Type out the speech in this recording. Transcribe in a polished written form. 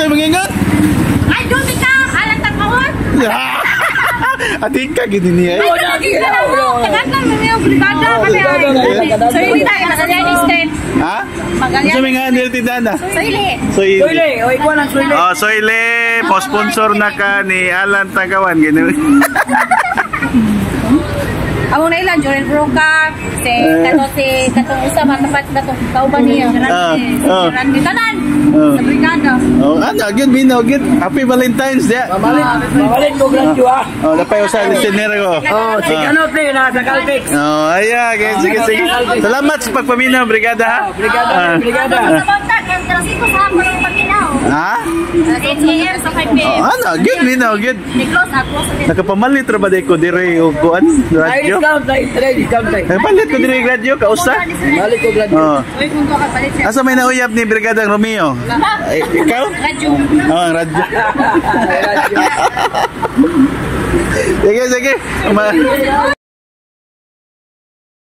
Sa'yo mangingon? Ay, dumi ka! Alang tagmawon! Ating ka, gini niya. Ay, taga mo! Tagat lang yung brigada kami ay. Soy tayo, Magallanes Street. Ha? Unsa Magallanes. may nga nila tindana? Soyle. Soyle. Soyle, oy kuan ang soyle. Oh, Soyle, po-sponsor na ka ni Alan Tagawan. Gini. Amo na ilan, Jorel Broca, si kato si katong usa matapat katong kauban niya. Si Randy Tanan. Sa brigada. Oh, ano, gyud binaw gyud. Happy Valentine's Day. Mamalit, mamalit ko gradyo ah. Oh, napay usa listener ko. Oh, si Kanote na sa Caltex. Oh, aya, okay, sige, sige. Salamat sa pagpaminaw, brigada ha. Brigada, brigada. Sa bantag, ang alas 5 sa hapon ang paminaw. Ha? 8 a.m. sa 5 p.m. Oh, ano, gyud binaw gyud. Ni-close ako sa Nakapamalit ra ba di ko dire og kuan Ay radyo? discount ay, ay discount ay. Nakapalit ko dire radyo kausa. Mamalit ko gradyo. Oh. Uy, kung ka palit siya. Asa may nauyab ni Brigada Romeo? Ay, ikaw? Radyo. Oh, ang radyo. Ay, radyo. Sige, sige.